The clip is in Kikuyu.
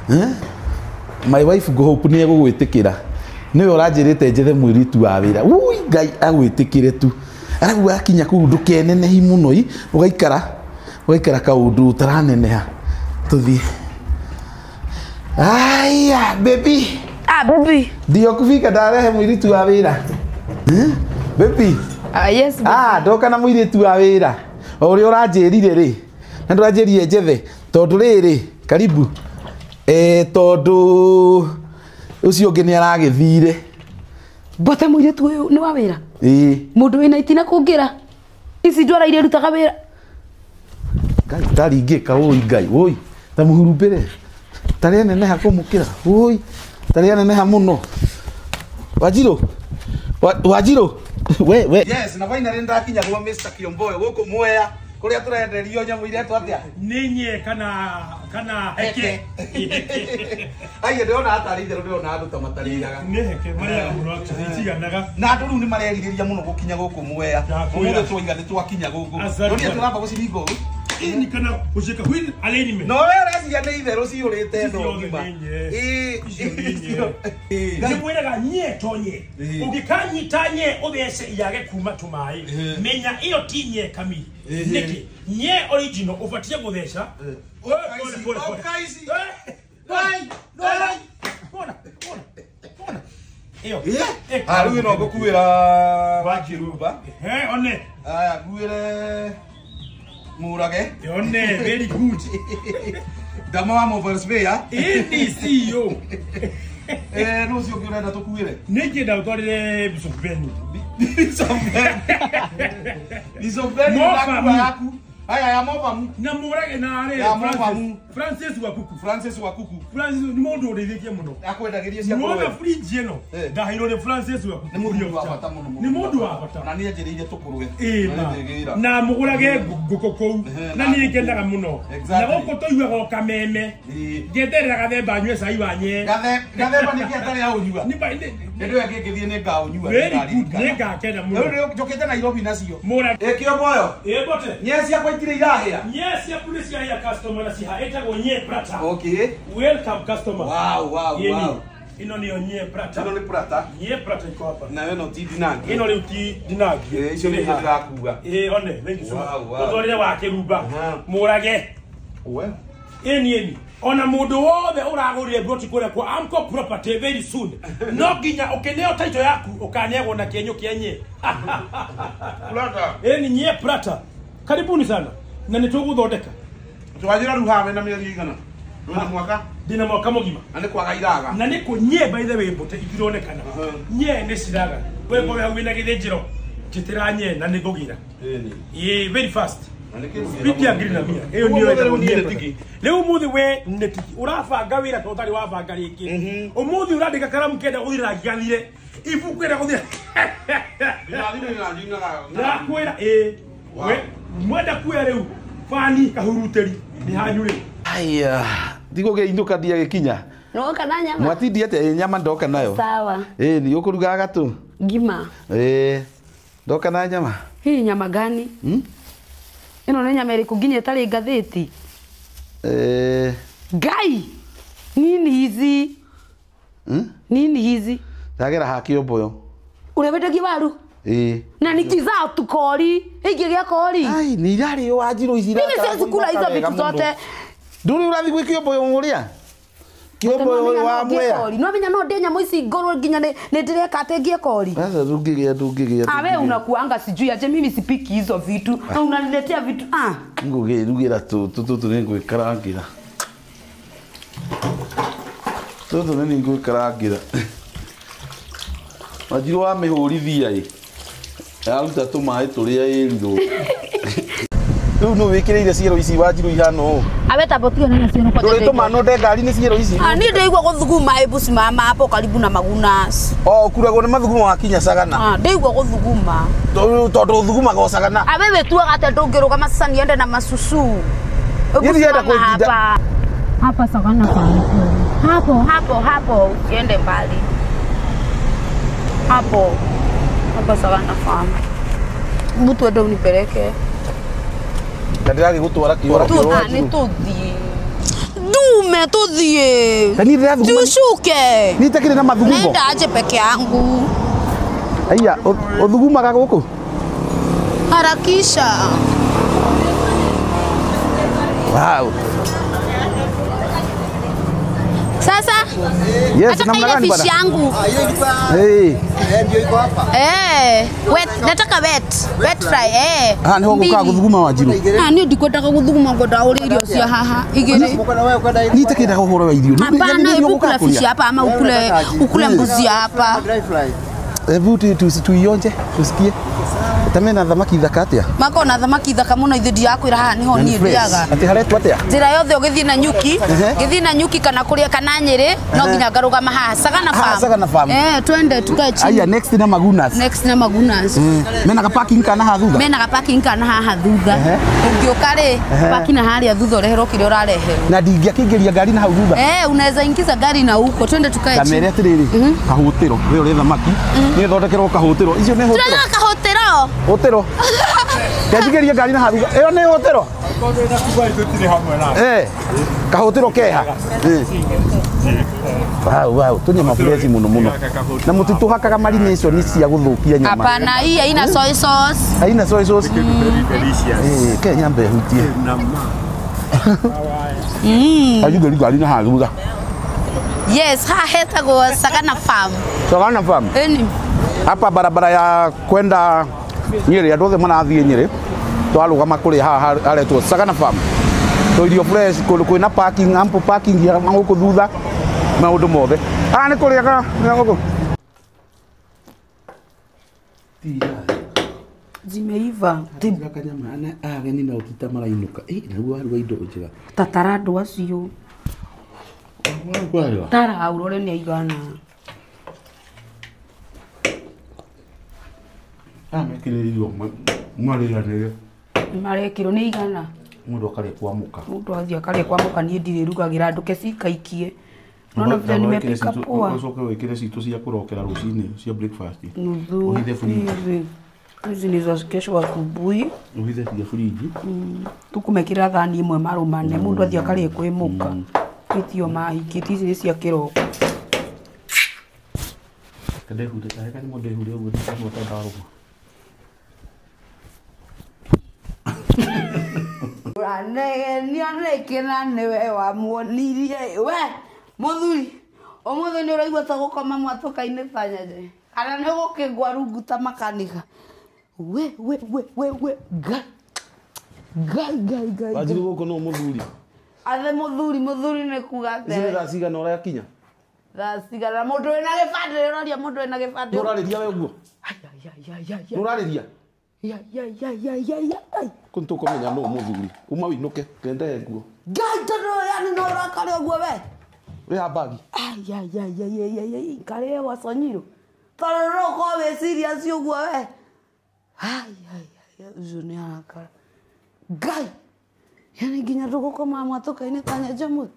Eh? My wife ngũhope nĩ egũgwĩtĩkĩra. Nĩwe ũranjĩrĩte njethe mũirĩtu wa wĩra. Ui Ngai agwĩtĩkĩre tu. Arabu wakinya kũu ndũkenenehi mũno i ũgaikara ũgaikara kaũndũ ũtaraneneha. Tũthiĩ. Aya, baby. Ah, baby. Ndio kufika ndarehe mũirĩtu wa wĩra. Eh? Baby. Ah, yes, baby. Ah, ndoka na mũirĩtu wa wĩra. O ũrĩa ũranjĩrire rĩ. Na ndũranjĩrire njethe tondũ rĩrĩ karibu. Eh, tondũ ũcio ũngĩ nĩ aragĩthire. Mbote mũirĩtu ũyũ nĩ wa wĩra. Ĩĩ. Mũndũ wĩna itina kũngĩra. Ici ndwara iria irutaga wĩra. Ngai ndaringĩka ũi Ngai ũi ta mũhurumbĩre tarĩa neneha kũmũkĩra ũi tarĩa neneha mũno Wanjirũ Wanjirũ we we. Yes, na finally ndakinya gwa Mr. Kiomboyo gũkũ Mwea kũrĩa tũrenderio nyamũ iretwo atĩa? Nĩ nye kana heke. Aiya ndĩrona atarĩ itherũ ndĩrona andũ ta matarĩaga. Nĩ heke marĩaga mũno actually itiganaga. Na andũ rĩu nĩ marerirĩria mũno gũkinya gũkũ Mwea. Ndakwĩra. Ũmũthĩ twaiga nĩ twakinya gũkũ. Asante. Ndonire tũramba gũciringa ũũ. Ini kana gũcika wheel alignment. No we ũreciria nĩ itherũ ciyũrĩte Ici ndoo ciothe ng'ima. nĩ nye. Ĩĩ, Icio nĩ nye. icio- ĩĩ. Ndĩmwĩraga nye to nye. Ĩĩ. Ũngĩkanyita nye ũthece yage kuma tũmaĩ. Ĩĩ. Menya ĩyo ti nye kamiri. Ĩĩ. Nĩkĩ? Nye original ũbatiĩ gũtheca. Oe, pole, pole, pole. Oka ici. Eh, Wai, wai. Pona, pona, pona. Ĩyo. Ĩĩ. Ĩka. Ah, rĩu ĩno ngũkuĩra Wanjirumba. Eh, one. Aya, nguĩre Mũrage. One, very good. Ndama wa mobile surveyor. Ĩni CEO. Eh, nũ ũcio ũngĩ ũrenda tũkuĩre? Nĩngĩenda ũtwarĩre Bishop Benny. Bishop Ben. Bishop Ben Mofamu. ndakua yaku. Aya ya Mofamu. Na mũrage na arĩ Ya Mofamu. Francis Wakuku. Francis Wakuku. Francis nĩ mũndũ ũndeithĩtie mũno. Akwendagĩria cia Muona kũrũe. fridge ĩno Eh. ndaheirwo nĩ Francis Wakuku. Nĩ mũthuri wa bata mũno. Nĩ mũndũ wa bata. Na nĩ anjĩrĩire tũkũrũe. Ĩĩ Na ma. nĩ ndĩgĩra. Na mũgũrage ngũkũ kũu. Ehe, Na na niĩ ngũkũ. ngenaga mũno. Exactly. Na gũkũ tũiguaga o kameme. Ĩĩ. Ngeterera gathemba nyue cai wa nye. Gathemba nĩ kĩ atarĩ aũnyua. Nĩ ba- nĩ- Hĩndĩ ĩyo ĩngĩ ngĩthiĩ nĩ ngaũnyua. Very good. Nĩ ngakena mũno. Rĩu njũkĩte Nairobi nacio. Mũrage. Ĩ Kĩomboyo. Ĩ mbote. Nye ciakwa itirĩ irahĩa. Nye ciaku nĩ ciahĩa customer na ciha ĩtagwo nye prata. Okay. Welcome customer. Wow, wow, Ĩni. wow. Ĩno nĩyo nye prata. Ĩno nĩ prata. Nye prata iko hapa. Nayo ĩno ti ndinangie. Ĩno rĩu ti ndinangie. Ĩ, icio nĩ ndĩrakua. Ĩ one, thank you so much. Wow, wow. Ũtwarĩre wa kĩrumba. Aha. Mũrage. We. Ĩni ĩni. Ona mũndũ wothe ũragũrire ploti kũrĩa kwa Amco Property very soon. No nginya ũkĩneo title yaku ũkaneagwo na kĩenyũ kĩa nye. Prata. Ĩni nye prata. Karibuni sana. Na nĩ tũgũthondeka. Twanjĩra rĩu haha wĩna mĩeri ĩigana? Wĩna mwaka? Ndĩna mwaka mũgima. Na nĩ kwaga iraga. Na nĩ kũ nye by the way mbote itironekana. Nye nĩ ciraga. We ngorwo hau wĩna gĩthĩnjĩro. Njĩtĩra nye na nĩ ngũgĩra. Ĩni. Ĩ very fast. Na nĩ kĩndũ Speed ya green na mia. Ĩyo nĩyo Ũmũthĩ rĩu ĩtagwo niĩ nye nĩ prata. tigi. Rĩu ũmũthĩ we nĩ tigi. Ũrabanga wĩra tondũ ũtarĩ wabanga rĩngĩ. Ũmũthĩ ũrandĩka karamu kenda gũthira gathire. Ibuku ĩrenda gũthira. Ndakwĩra ĩ. Wow. We mwenda kuoya rĩu bani kahurutĩri nĩ hanyu rĩu. Aya, ndigũgĩinũka ndiagĩkinya. Nĩwoka na nyama? Mwatindi atĩa? Ĩ, nyama ndoka nayo. Sawa. Ĩ, nĩ ũkũrugaga gatũ. Ngima. Ĩ, ndoka na nyama. Hii nyama gani? Ĩno nĩ nyama ĩrĩkũ nginya ĩtarĩ ngathĩti? Ĩ, Ngai! Nini hizi? Nini hizi? ndagera ha Kĩomboyo. Ũrĩa wendagia waru? Ĩ. Na nikizaa tukori. Ingĩgĩa kori. Ai, nĩ irarĩo Wanjirũ ici Mimi irakarangwo siwezi kula hizo wega vitu mũno. zote. Ndũrĩ ũrathiĩ gwĩ Kĩomboyo ũrĩa? Kĩomboyo ũyũ wa Mwea. No menya no ndĩe nyamũ ici ngorwo nginya nĩ ndĩreka atĩ ngĩe kori. Sasa ndũngĩgĩa ndũngĩgĩa. Ah, wewe unakuanga sijui aje mimi sipiki hizo vitu na unaniletea vitu ah. Ngũgĩrugĩra tũtũ tũtũ nĩ ngwĩkarangĩra. Tũtũ nĩ ngwĩkarangĩra. Wanjirũ wamĩhũrithia ĩ. Yaruta tũmaĩ tũrĩa ĩrirwo. Rĩu nũ wĩkĩrĩire ciero ici Wanjirũ ihana ũũ? Awe tabotio nena sio kwa Ndũrĩ tũmano nde ngari nĩ ciero ici? Ah, ni ndeigua gũthuguma hebu simama hapo karibu na Magunas. O ũkuragwo nĩ mathugumo wakinya Sagana. Ah, ndeigua gũthuguma. Tondũ ũthugumaga o Sagana. Ah, wewe tuaga atĩ ndũngĩrũgama sasa niende na masusu. Hebu Niĩ ndienda simama kũnjinda. hapa. Hapa Sagana kwa. Hapo hapo hapo usiende mbali. Hapo. Hapa Sagana farm. Mtu ende unipeleke. Na ndĩragĩgũtwara kĩoro Tu kĩoro ah, Wanjirũ. nĩ tũthiĩ. Du Tume tuthie. Na niĩ ndĩrathuguma. Tushuke. Niĩ itakĩrĩ na mathugumo. Nenda aje peke yangu. Aya, ũthugumaga gũkũ? Harakisha. Wow. Sasa Yes, nataka namna ile gani fish bwana? yangu. Hey. Ndio iko hapa. Eh, wet, nataka wet. Wet fry eh. Ah, niho gũkaga gũthuguma Wanjiru. Ah, niĩ ndikwendaga gũthuguma ngwendaga ũrĩa irio cia haha igĩrĩ. Niĩ itakĩendaga ũhoro wa irio. Hapana, hebu kula fish hapa ama ukule mbuzi hapa. Hebu tuionje, tusikie. Tamena thamaki thaka atia? Mako na thamaki thaka mũno ithuĩ ndiakwĩra haha niho niĩ ndĩaga. Atĩ haretwo atia? Njĩra yothe ũgĩthiĩ na nyuki, ngĩthiĩ na nyuki kana kũrĩa kana Nyĩrĩ, no nginya ngarũgama haha Sagana Farm. Sagana Farm. Eh, twende tukae chini. Aya, next na Magunas. Next na Magunas. Mena ka parking kana haha thutha? Mena ga parking kana haha thutha. Ũngĩũka rĩ, parking na harĩa thutha ũreherwo kĩrĩa ũrareherwo. Na ndingĩakĩingĩria ngari na hau thutha. Eh, unaweza ingiza gari na huko, twende tukae chini. Kamere atĩrĩrĩ, kahũtĩro, we ũrĩ thamaki, nĩ thondekerwo kahũtĩro. Icio nĩ hũtĩro. Tunataka kahũtĩro. Hũtĩro. Kenjigĩrie ngari na haha thutha. Ĩyo nĩ hũtĩro. Eh, kahũtĩro keha. Wow, wow, tũnyama fresh mũno mũno. Na mũtitũhakaga marination cia gũthũkia nyama. Hapana, hii haina soy sauce. Haina soy sauce. Eh, ke nyambe hutie. Ajigĩri ngari na haha thutha. Yes, haha hetagwo Sagana Farm. Sagana Farm. Ĩni. Hapa barabara ya kwenda Nyeri, andũ othe marathiĩ Nyeri, twarũgama kũrĩa haha haretwo Sagana Farm. To irio fresh, kũndũ kwĩna parking, ample parking ya gũkũ thutha, maũndũ mothe. Haha nĩ kũrĩa kana nĩ gũkũ? Zimeiva. Kanyama ana ageni na ũtita marainũka. Eh, na rĩu waruga indo njega. Tatara andũ acio. Tara ũrore nĩ aigana. Mekĩrĩirwo marĩanĩre. Marekĩrwo nĩ igana. Mũndũ akarĩa kwamũka. Mũndũ athiĩ akarĩa kwamũka, niĩ ndirĩrugagĩra ndũke cikaikie. Unaona vile nimepika poa. Ũcoke wĩkĩre citũ cia kũrokera rũcinĩ cia breakfast. Nuthu. Ũhithe fridge. Hizi ni za kesho asubuhi. Ũhithe cia fridge. Tukumekĩra thani ĩmwe marũmane mũndũ athiĩ akarĩe kwĩmũka. Gĩtio mahikĩtie ici nĩ cia kĩroko. Ndehure kareka nĩ mũndehure ũguo nĩ ndarũma. Ũranegenia nĩkĩ na nĩwe wamuonirie we mũthuri ũmũthĩ nĩ ũraigua ta gũkoma mwatũka-inĩ ta nyenje kana nĩ ũgũkĩngwa rungu ta makanika we we we we we ngai ngai ngai ngai Wanjiru gũkũ no mũthuri. Athe mũthuri mũthuri nĩ kuga Ici nĩ atĩa? thaa cigana ũrakinya? Thaa cigana mũndũ wĩna gĩbandĩ ũroria mũndũ wĩna gĩbandĩ. Nĩ ũrarĩria we ũguo? Nĩ ũrarĩria? Ya ya ya ya ya ya. Kũ nĩ tũkũmenya nũ mũthuri. Uma ũinũke ngendae nguo. Ngai tondũ yani no ũrakare ũguo we. Wĩ ha bagi? Ai ya ya ya ya ya ya karĩe gwaconyirwo. Tondũ no ũkorwo wĩ serious ũguo we. Ai ai ai ũcio nĩ arakara. Ngai yani nginya ndũgũkoma mwatũka-inĩ ta nyenje mũthĩ.